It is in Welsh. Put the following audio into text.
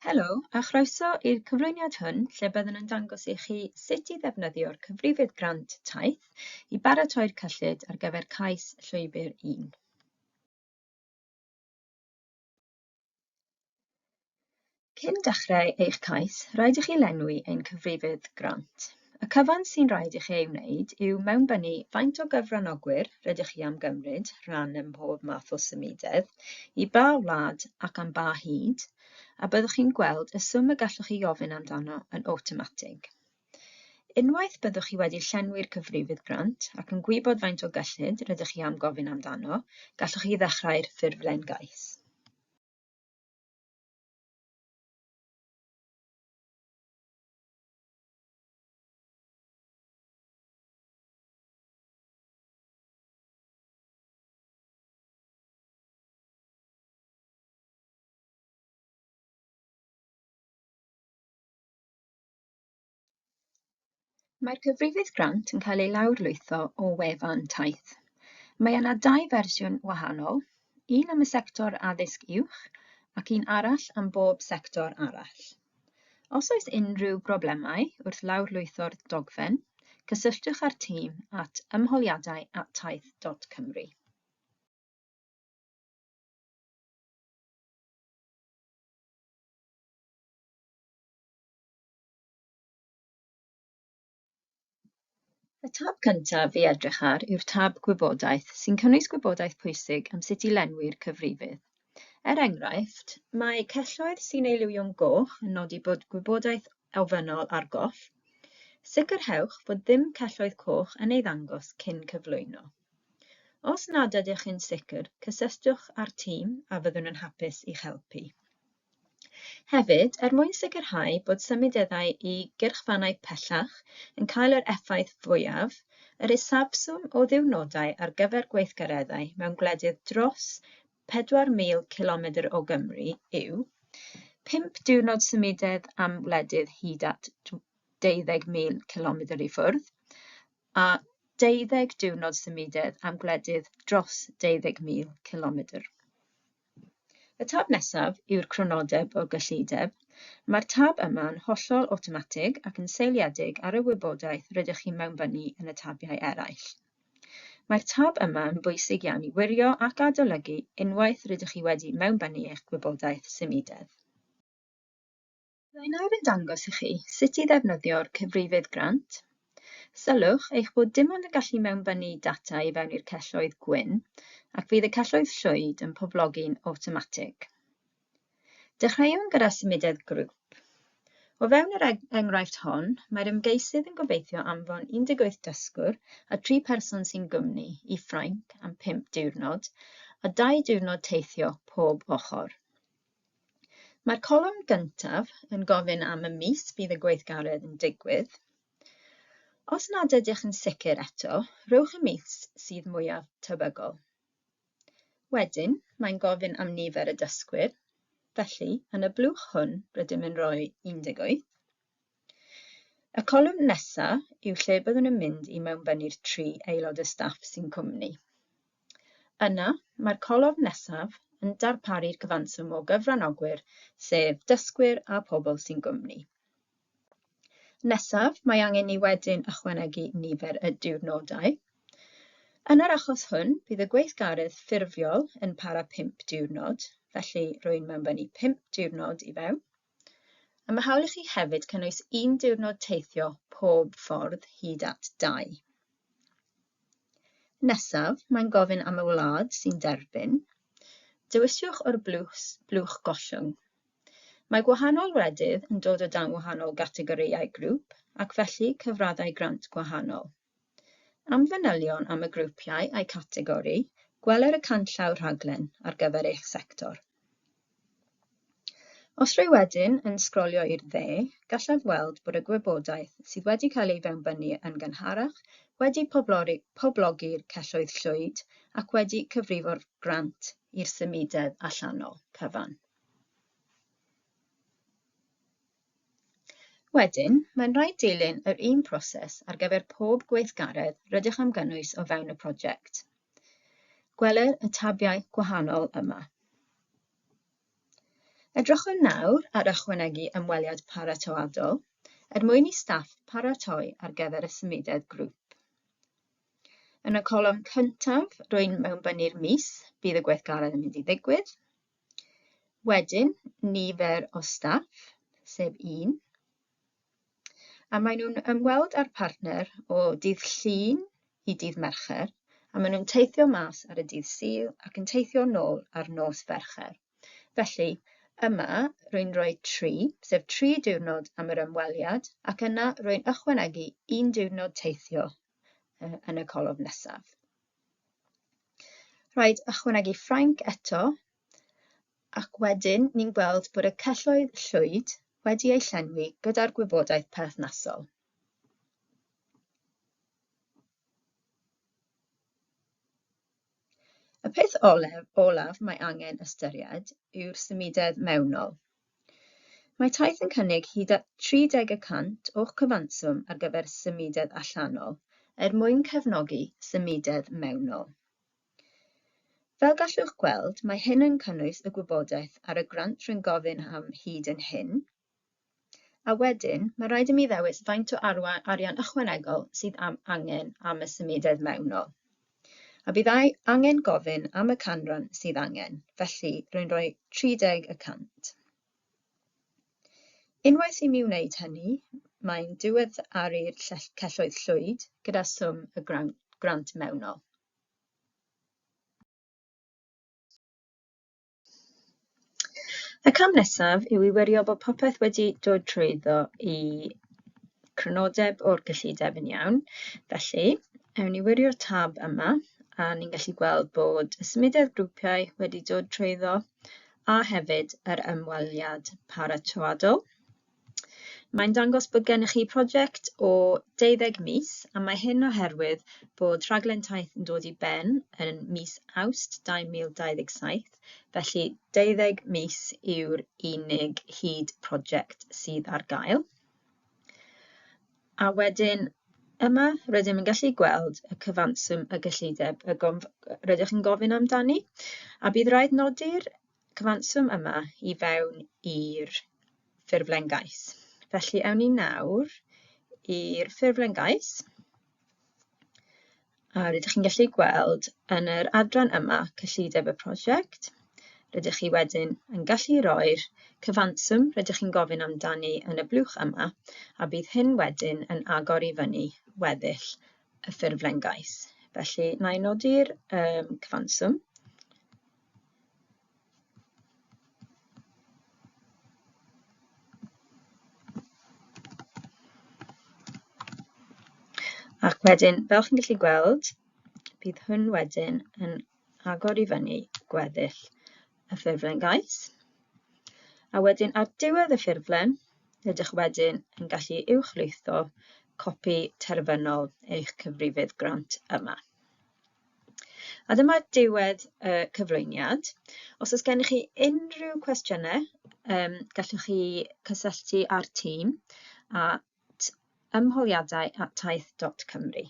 Helo a chroeso i'r cyflwyniad hwn lle byddwn yn dangos i chi sut i ddefnyddio'r cyfrifydd grant Taith i baratoi'r cyllid ar gyfer cais Llwybr 1. Cyn dechrau eich cais, rhaid i chi lenwi ein cyfrifydd grant. Y cyfan sy'n rhaid i chi ei wneud yw mewnbynnu faint o gyfranogwyr rydych chi am gymryd rhan ym mhob math o symudedd, i ba wlad ac am ba hyd, a byddwch chi'n gweld y swm y gallwch chi ofyn amdano yn awtomatig. Unwaith byddwch chi wedi llenwi'r cyfrifydd grant ac yn gwybod faint o gyllid rydych chi am gofyn amdano, gallwch chi ddechrau'r ffurflen gais. Mae'r cyfrifydd grant yn cael ei lawrlwytho o wefan Taith. Mae yna dau fersiwn wahanol, un am y sector addysg uwch ac un arall am bob sector arall. Os oes unrhyw broblemau wrth lawrlwytho'r dogfen, cysylltwch â'r tîm at ymholiadau@taith.cymru. Y tab cyntaf i edrych ar yw'r tab Gwybodaeth, sy'n cynnwys gwybodaeth pwysig am sut i lenwi'r cyfrifydd. Er enghraifft, mae celloedd sy'n ei liwio'n goch yn nodi bod gwybodaeth ofynnol ar goll. Sicrhewch fod ddim celloedd coch yn ei ddangos cyn cyflwyno. Os nad ydych yn sicr, cysylltwch â'r tîm a fyddwn yn hapus i'ch helpu. Hefyd, er mwyn sicrhau bod symudeddau i gyrchfannau pellach yn cael yr effaith fwyaf, yr isafswm o ddiwrnodau ar gyfer gweithgareddau mewn gwledydd dros 4,000 cilomedr o Gymru yw 5 diwrnod symudedd am wledydd hyd at 12,000 cilomedr i ffwrdd, a 12 diwrnod symudedd am gwledydd dros 12,000 cilomedr. Y tab nesaf yw'r crynodeb o gyllideb. Mae'r tab yma'n hollol awtomatig ac yn seiliedig ar y wybodaeth rydych chi'n mewnbynnu yn y tabiau eraill. Mae'r tab yma yn bwysig iawn i wirio ac adolygu unwaith rydych chi wedi mewnbynnu eich gwybodaeth symudedd. Byddai nawr yn dangos i chi sut i ddefnyddio'r cyfrifydd grant. Sylwch eich bod dim ond yn gallu mewnbynnu data i fewn i'r celloedd gwyn ac fydd y celloedd llwyd yn poblogi'n awtomatig. Dechreuwn gyda symudedd grŵp. O fewn yr enghraifft hon, mae'r ymgeisydd yn gobeithio anfon 18 dysgwr a 3 person sy'n gwmni i Ffrainc am 5 diwrnod a 2 diwrnod teithio pob ochr. Mae'r colofn gyntaf yn gofyn am y mis bydd y gweithgaredd yn digwydd. Os nad ydych yn sicr eto, rhowch y mis sydd mwyaf tebygol. Wedyn, mae'n gofyn am nifer y dysgwyr, felly yn y blwch hwn rydym yn rhoi 18. Y colofn nesaf yw lle byddwn yn mynd i mewnbynnu'r tri aelod o staff sy'n cwmni. Yna, mae'r colofn nesaf yn darparu'r cyfanswm o gyfranogwyr, sef dysgwyr a pobl sy'n gwmni. Nesaf, mae angen ni wedyn ychwanegu nifer y diwrnodau. Yn yr achos hwn, bydd y gweithgaredd ffurfiol yn para 5 diwrnod, felly rwy'n mewnbynnu 5 diwrnod i fewn. A mae hawl i chi hefyd cynnwys un diwrnod teithio pob ffordd hyd at 2. Nesaf, mae'n gofyn am y wlad sy'n derbyn. Dewiswch o'r blwch, blwch gollwng. Mae gwahanol wledydd yn dod o dan wahanol gategorïau grŵp ac felly cyfraddau grant gwahanol. Am fanylion am y grwpiau a'u categori, gweler y canllaw rhaglen ar gyfer eich sector. Os rwy wedyn yn sgrolio i'r dde, gallaf weld bod y gwybodaeth sydd wedi cael ei fewnbynnu yn gynharach wedi poblogi'r celloedd llwyd ac wedi cyfrifo'r grant i'r symudedd allanol cyfan. Wedyn, mae'n rhaid dilyn yr un proses ar gyfer pob gweithgaredd rydych am gynnwys o fewn y prosiect. Gweler y tabiau gwahanol yma. Edrychwn nawr ar ychwanegu ymweliad paratoadol er mwyn i staff paratoi ar gyfer y symudedd grŵp. Yn y colofn cyntaf, rwy'n mewnbynnu'r mis bydd y gweithgaredd yn mynd i ddigwydd. Wedyn, nifer o staff, sef un. A maen nhw'n ymweld â'r partner o dydd Llun i dydd Mercher, a maen nhw'n teithio mas ar y dydd Sul ac yn teithio nôl ar nos Fercher. Felly, yma, rwy'n rhoi 3, sef 3 diwrnod am yr ymweliad, ac yna rwy'n ychwanegu un diwrnod teithio yn y colofn nesaf. Rhaid ychwanegu Ffrainc eto, ac wedyn ni'n gweld bod y celloedd llwyd wedi eu llenwi gyda'r gwybodaeth perthnasol. Y peth olaf mae angen ystyried yw'r symudedd mewnol. Mae Taith yn cynnig hyd at 30 y cant o'ch cyfanswm ar gyfer symudedd allanol er mwyn cefnogi symudedd mewnol. Fel gallwch gweld, mae hyn yn cynnwys y gwybodaeth ar y grant rwy'n gofyn am hyd yn hyn, A wedyn, mae rhaid i mi ddewis faint o arian ychwanegol sydd am angen am y symudedd mewnol. A bydd angen gofyn am y canran sydd angen, felly rwy'n rhoi 30 y cant. Unwaith i mi wneud hynny, mae'n diweddaru'r celloedd llwyd gyda swm y grant mewnol. Y cam nesaf yw i wirio bod popeth wedi dod trwyddo i crynodeb o'r gyllideb yn iawn. Felly, ewn ni wirio'r tab yma, a ni'n gallu gweld bod y symudedd grwpiau wedi dod trwyddo, a hefyd yr ymweliad paratoadol. Mae'n dangos bod gennych chi prosiect o 12 mis, a mae hyn oherwydd bod rhaglen taith yn dod i ben yn mis Awst 2027, felly 12 mis yw'r unig hyd prosiect sydd ar gael. A wedyn yma rydym yn gallu gweld y cyfanswm y gyllideb y rydych yn gofyn amdani, a bydd rhaid nodi'r cyfanswm yma i fewn i'r ffurflen gais. Felly awn ni nawr i'r ffurflen gais, a rydych chi'n gallu gweld yn yr adran yma cyllideb y prosiect. Rydych chi wedyn yn gallu rhoi'r cyfanswm rydych chi'n gofyn amdani yn y blwch yma, a bydd hyn wedyn yn agor i fyny weddill y ffurflen gais. Felly, na i nodi'r cyfanswm. Ac wedyn, fel chi'n gallu gweld, bydd hwn wedyn yn agor i fyny gweddill y ffurflen gais. A wedyn ar diwedd y ffurflen, rydych wedyn yn gallu uwchlwytho copi terfynol eich cyfrifydd grant yma. A dyma diwedd y cyflwyniad. Os oes gennych chi unrhyw cwestiynau, gallwch chi cysylltu â'r tîm at ymholiadau@taith.cymru.